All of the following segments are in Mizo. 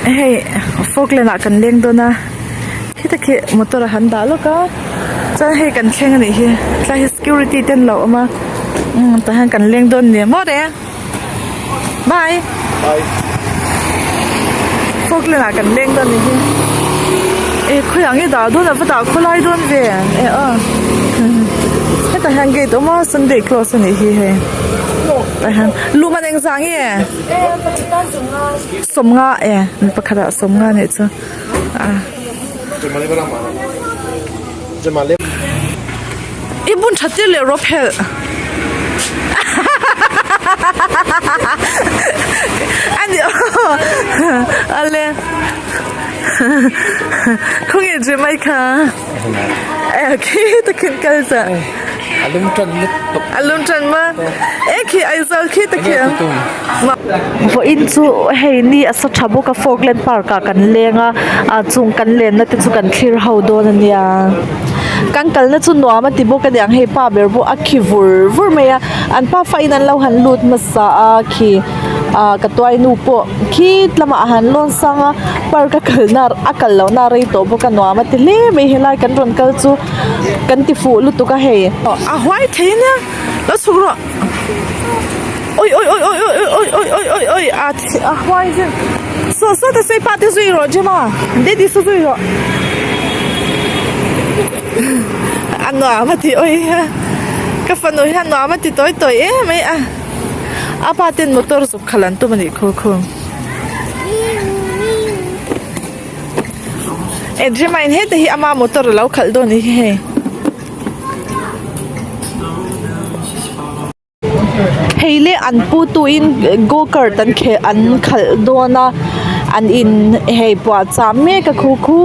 Hei Falkland ah kan leng dawn a khita khi motor a han dah lawk a chuan hei kan thleng a nih hi tlai hi security te an lo awm a umm tah hian kan leng dawn a ni maw le bye Falkland ah kan leng dawn a nih hi e khawiah nge dah dawn a va dah khawlai dawn ve e aw hetah hian gate a awm a sunday close a nih hi hei tah hian luman engzah nge. Sawmnga e mi pakhat ah sawmnga nih chu a. I bun tha tir leh rawp helh ani ale khawnge Jemai kha e khi takin kal za. A lum tan lutuk. A lum tan ma. E khi Aizawl khi ta khi. Vawiin chu hei ni a sa tha bawk a Falkland Park ah kan leng a ah chung kan lenna te chu kan thlir ho dawn a nia. Kan kalna chu nuam a ti bawk a niang hei pa ber pawh a khi vur vur mai a an pa fa in an lo han lut hmasa a khi ah ka tuai nu pawh khi lamah a han lawn sang a park a kalna a kal lohna a rei tawh bawk a nuam a ti hle mai helai kan rawn kal chu. Kan ti fuh lutuk a hei. A huai thei nia lo chhuk rawh oi oi oi oi oi oi oi oi oi oi a a huai zel saw saw ta sei pa te zui rawh Gemma daddy saw zui rawh a nuam a ti oi ka fanu hian nuam a ti tawi tawi em mai a a pa ten motor zuk khalh an tum a nih khu khu. Engine in heta hi ama motor alo khalh dawn anih hi hei. Hei le an pu tu in go kart an khelh an khalh dawn a an in hei puah chah mek a khu khu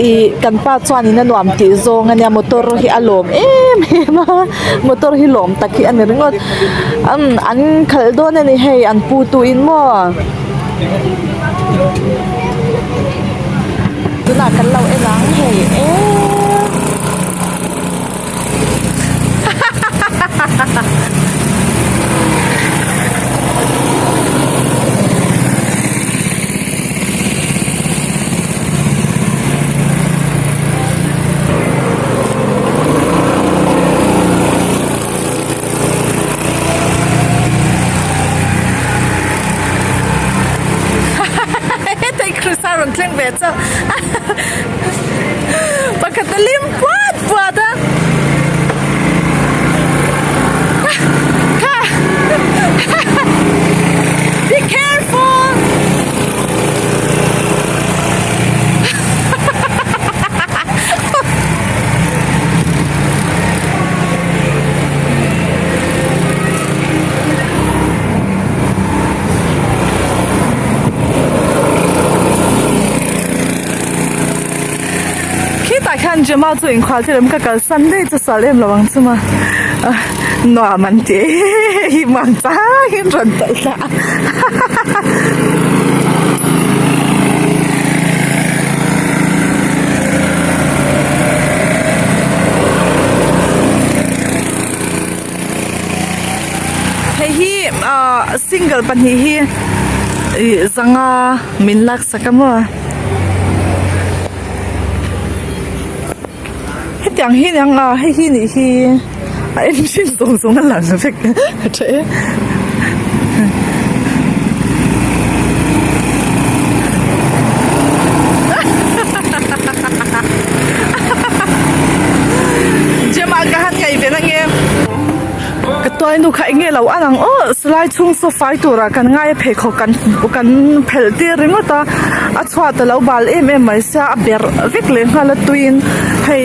ih kan pa chuan in a nuam tih zawng ania motor hi a lawm em em a motor hi lawm tak hi ani ringawt umm an khalh dawn ani hei an pu tu in maw. Tunah kan lo en ang hei eee Hetah Krista rawn thleng ve chauh pakhat a lim puat puat a kha be careful Khitah khian Gemma chu inkhual te lem ka kalsan daih chu sual em lo ang chu ma nuam an ti hi muang changin rawn tawlh thla a Hei hi ah single pahnih hi ih zanga min laksak a maw hetiang hi aniang a hei hi nih hi a engine zawng zawng a lang vek a tha e. Gemma ka han ngaih ve na nge ka tuai nu kha eng nge lo an ang aw silai chhung saw fai turah kan ngai a pheikhawk kan kan phelh tir ringawt a a chhuat a lo bal em em mai sia a berh vek leh nghal a tuiin hei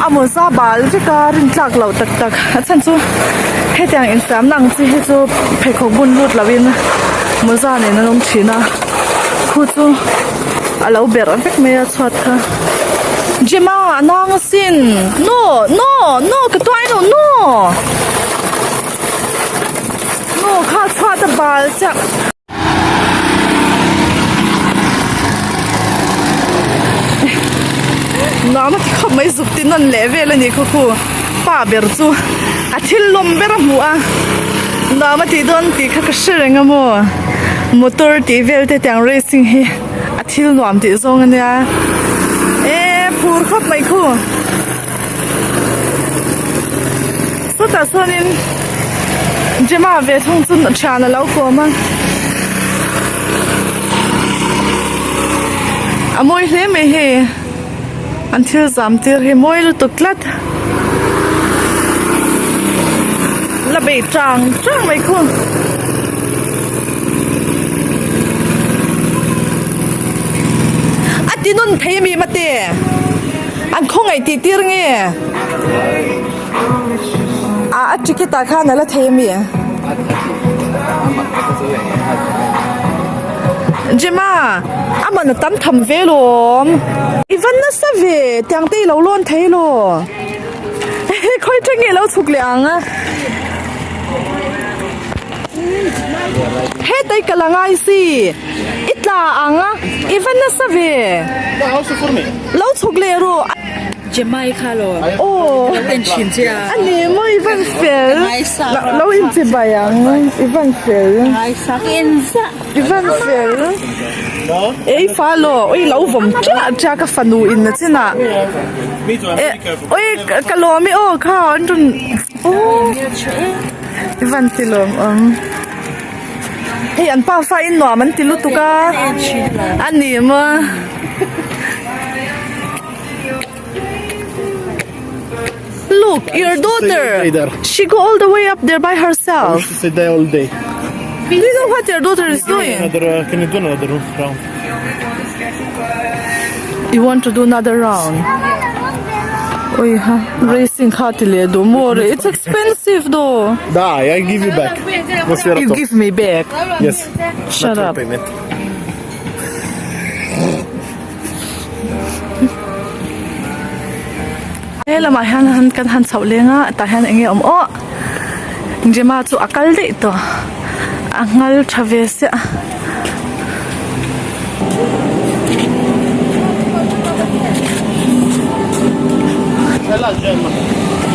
a mawza bal vek a rin tlak loh tak tak a chhan chu hetiang insiamna ang chi hi chu pheikhawk bun lut loin mawza nen an awm thin a khu chu a lo berh vek mai a chhuat kha Gemma a nang asin no no no ka tuai lo no no kha chhuat a bal chiah. Nuam a ti khawp mai zuk ti nawn leh vel a ni khaw khu pa ber chu a thil lawm ber a hmuh a nuam a tih dawn tih kha ka hre reng a maw motor tih vel te tiang racing hi. thil nuam tih zawng ania e phur khawp mai khu chutah chuanin Gemma ve thung chu thian alo kawm a a mawi hle mai hei an thil zam tir hi mawi lutuk tlat la bei tang tang mai khu. A ti nun thei ami mate an khawngaih tih tir nge a a ticket ah khan a la thei ami Gemma a man a tam tham ve lawm i va nasa ve tiang te i lo lawn thei law khawi thleng nge i lo chhuk leh ang a. Hetai ka la ngai si i tla ang a i va nasa ve lo chhuk leh ru Jemai kha lo aw lo en thin che a a ni maw i van fel lo in chi bai ang i van fel i van fel ei fa lo oi lo vawm chiah chiah ka fanu in a chinah oi ka lawm i aw kha an rawn aw. I van ti lawm ang hei an pa fa in nuam an ti lutuk a a ni maw look your daughter she go all the way up there by herself Sit there all day. do you know what your daughter is doing Another, can you do another round? You want to do another round? Oi ha, racing kha ti leh duh maw re, it's expensive though. Da, I give you back. What's your You give me back. Yes. Shut up. Payment. He lamah hian han kan han chhoh leng a tah hian enge awm aw Gemma chu a kal daih tawh a nghal tha ve siah a.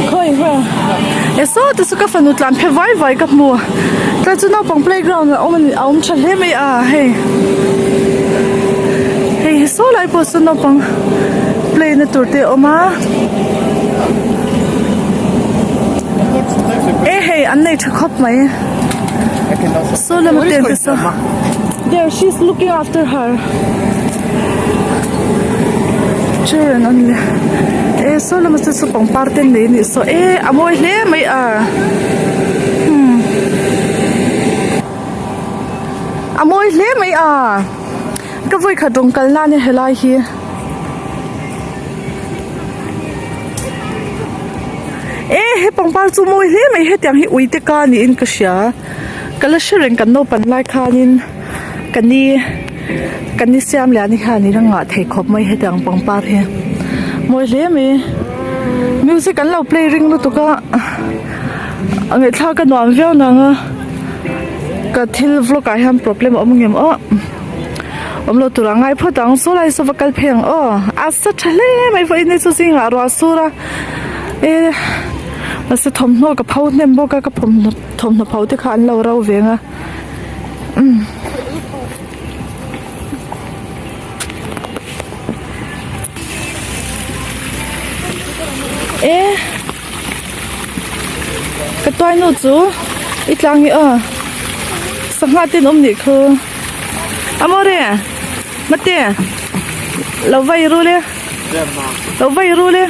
Khawi khawi e saw te chu ka fanu tlan phe vai vai ka hmu tlai chu naupang playground a awm a ni a awm tha hle mai a hei hei saw lai pawh saw naupang play na tur te a awm a e hei an nei tha khawp mai saw lama te te saw there she is looking after her children only e saw lama te saw pangpar te an nei anih saw e a mawi hle mai a hmm a mawi hle mai a. Ka vawikhat rawn kal nan e helai hi. E he pangpar chu mawi hle mai hetiang hi ui te ka niin ka hria ka la hre reng kan naupan lai khanin ka ni ka ni siam leh ani hianin a ngah thei khawp mai hetiang pangpar hi mawi hle mai music an lo play ring lutuk a a ngaihthlak a nuam viau nang a ka thil vlog ah hian problem a awm ngem aw. Awm lo tur a ngai phawt ang saw lai saw va kal phei ang aw a sa tha hle mai vawiin hi chu zingah ruah sur a e mahse thawmhnaw ka pho hnem bawk a ka thawmhnaw pho te kha an lo ro veng a umm. E ka tuainu chu i tlang hi aw sangha te an awm nih khu. Amore mate lo vai ru le lo vai ru le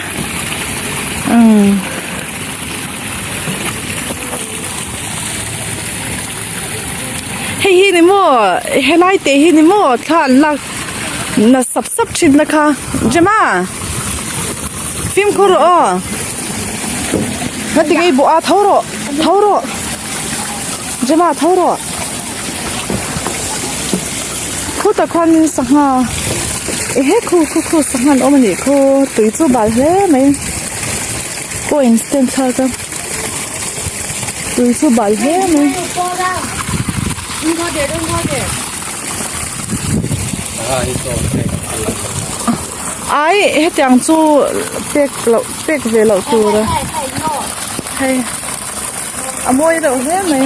umm hei hi ni maw helai te hi ni maw thla an lak na sap sap thin na kha Gemma fimkhur rawh aw ngatinge i bawh a tho rawh tho rawh Gemma tho rawh. Khutah khuanin sangha ehe khu khu khu sangha an awm a nih khu tui chu bal hle mai coins te an thlak a tui chu bal hle mai. Ai hetiang chu pek loh pek ve loh tur a hei a mawi reuh hle mai.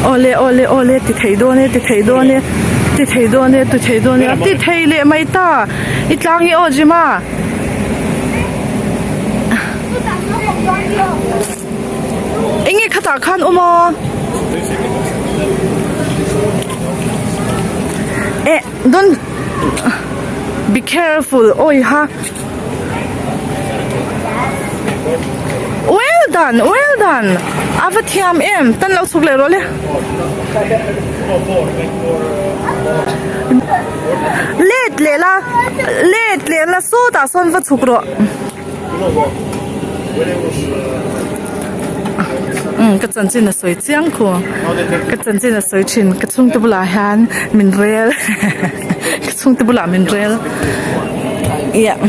Awle awle awle ti thei dawn e ti thei dawn e ti thei dawn e ti thei dawn e a ti thei leh mai ta i tlang hi aw Jima. Enge khatah khan awm a? Eh don't be careful awi ha Well done well done a va thiam em tan lo chhuk leh rawh le Let leh la let leh la sawtah sawn va chhuk rawh. Umm ka chanchin a sawi chiang khu ka chanchin a sawi thin ka chhungte bulah hian min rel ka chhungte bulah min rel yeah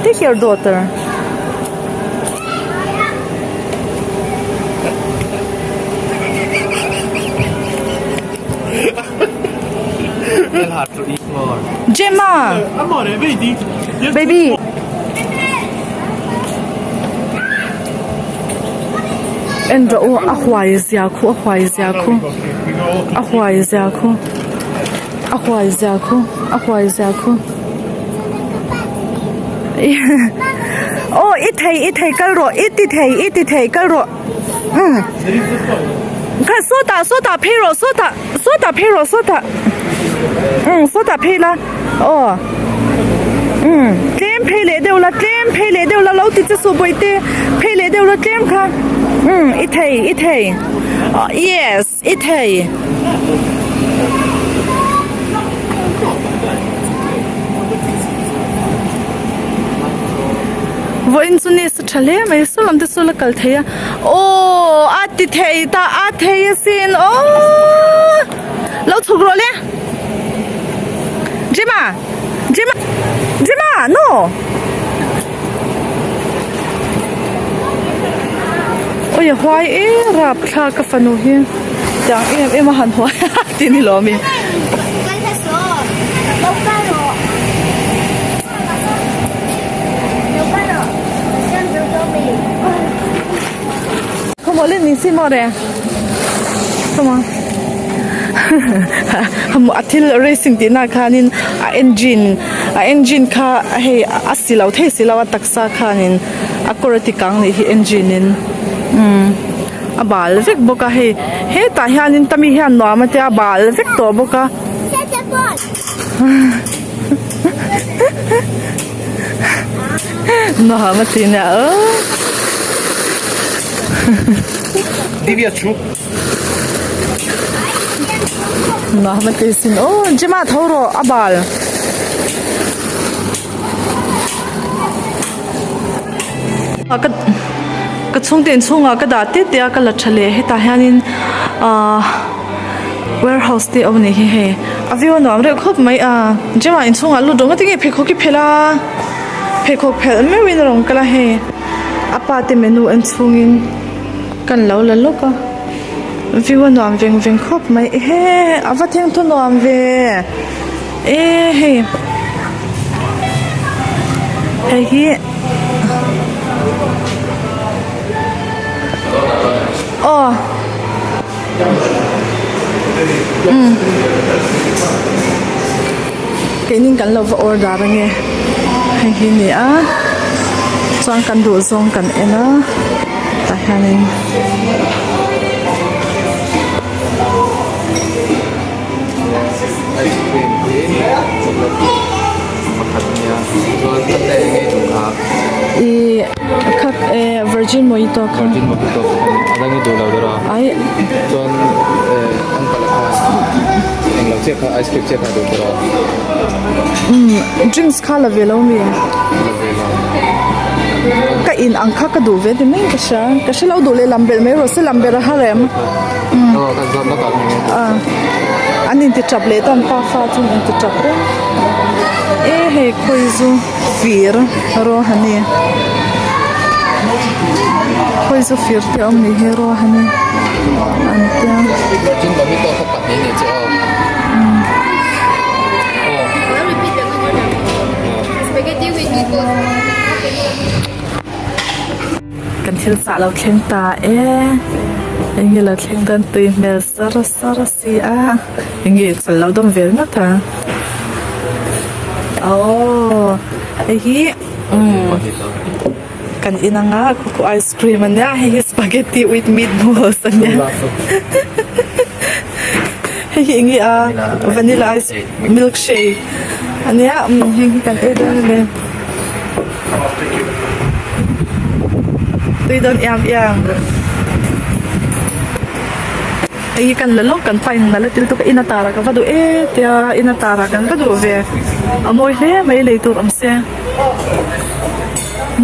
take your daughter. Gemma! Amore, vedi? Baby! En rawh u a huai zia khu a huai zia khu a huai zia khu a huai zia khu a huai zia khu aw i thei i thei kal rawh i ti thei i ti thei kal rawh umm kha sawtah sawtah phei rawh sawtah sawtah phei rawh sawtah umm sawtah phei la aw umm tlem phei leh deuh la tlem phei leh deuh la lo ti che suh bawihte phei leh deuh la tlem kha umm i thei i thei yes i thei. Vawiin chu ni sa tha hle mai saw lam te chu la kal thei a aw a ti thei ta a thei asin aww lo chhuk rawh le Gemma Gemma Gemma no awi a huai em rapthlak ka fanu hi tiang em em a han huai a tih ni lawm i. Come on, let me see more. Come on. A thil racing tih na khanin a engine a engine kha hei a si lo thei si lo a taksa khanin a kawr a ti kang nih hi engine in umm a bal vek bawk a hei hetah hianin tami hian nuam a tia a bal vek tawh bawk a. Nuam a ti nia aw. Nuam a ti sin aw Gemma tho rawh a bal. Ka ka chhungte inchhungah ka dah tet tet a ka la tha leh hetah hianin ahh warehouse te a awm a nih hi hei a view a nuam reuh khawp mai a gym ah inchhungah lut rawng engtin nge pheikhawk hi phelh a pheikhawk phelh meuhin a rawn kal a hei a pa te menu en chhungin kan lo la lawk a view a nuam veng veng khawp mai ehe a va thengthaw nuam ve e hei hei hi. Aw umm keinin kan lo va order ange hei hi ni a chuan kan duh zawng kan en a tah hianin. Ice cream hi chocolate pakhat ania chuan a te enge i duh kha. Ih kha eh virgin mojito kha. Virgin mojito a dang i duh lo deuh a. Ai. Chuan eh uncle a kha englo chiah kha ice cream chiah kha a duh tawh a. Umm drinks kha la ve lo mi? La ve lo. Ka in ang kha ka duh ve ti mai ka hria. Ka hre lo duh leh lam belh mai rawh se lam belh a har em. Umm. Aw kan zawt lawk ang. An inti tap leh ta an pafa chu an inti tap reng. E hei khawi zu fir Rohani khawi zu fir te a awm ni hi Rohani an tia. Kan thil chah lo thleng ta e. Enge lo thleng dawn tui hmel sar sar a si a. Enge chal lo dawm vel ngawt a. Aww hei hi umm kan in anga khuku ice cream a nia hei hi spaghetti with meatballs a nia. Hei hi enge a vanilla ice milkshake a nia umm heng hi kan ei dawn a ni. Tui dawn iam iam. Hei hi kan la lawk kan pa in nala til tuk a in atara ka va duh e tia in atara kan va duh ve a mawi hle mai lei tur awm se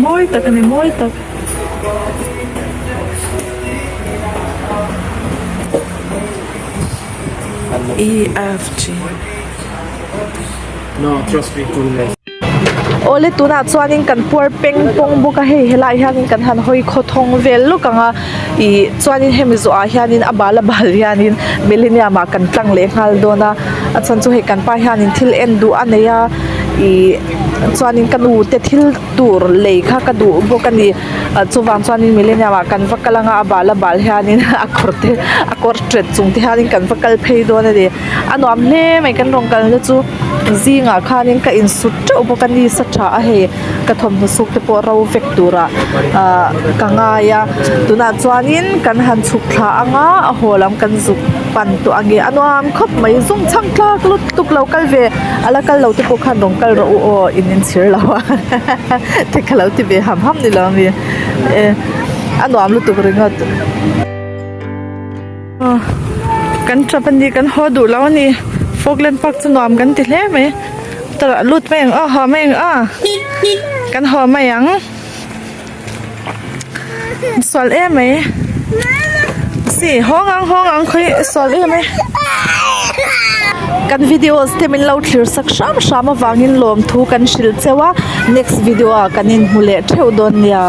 mawi tak a ni mawi tak. E F G. No trust me Awle tunah chuanin kan puar peng pawng bawk a hei helaiah hianin kan han hawi khaw thawng vel lawk ang a ih chuanin hemi zawhah hianin a bal a bal hianin millennium ah kan tlang leh nghal dawn a a chhan chu hei kan pa hianin thil en duh a nei a ih chuanin ka nu te thil tur lei kha ka duh bawk a ni chuvang chuanin millennium ah kan va kal ang a a bal a bal hianin a kawr te a kawr ṭet chung te hianin kan va kal phei dawn a ni. A nuam hle mai kan rawn kalna chu zingah khanin ka insut teuh bawk a ni sa tha a hei ka thawmhnaw suk te pawh ro vek turah ahh ka ngai a tunah chuanin kan han chhuk thla ang a a haw lam kan zuk pan tawh ang e a nuam khawp mai zung chhang tlak lutuk lo kal ve a la kal lo te pawh khan rawn kal rawh u aw in inchhir lo a te ka lo ti ve ham ham ni lo ami e a nuam lutuk ringawt. Kan tap a ni kan haw duh lo a ni Falkland park chu nuam kan ti hle mai tawrh lut mai ang aw haw mai ang aw kan haw mai ang sual em mai si hawng ang hawng ang khawi sual em mai kan videos te min lo thlir sak hram hram avangin lawmthu kan hrilh cheu a next video ah kan inhmu leh theuh dawn nia.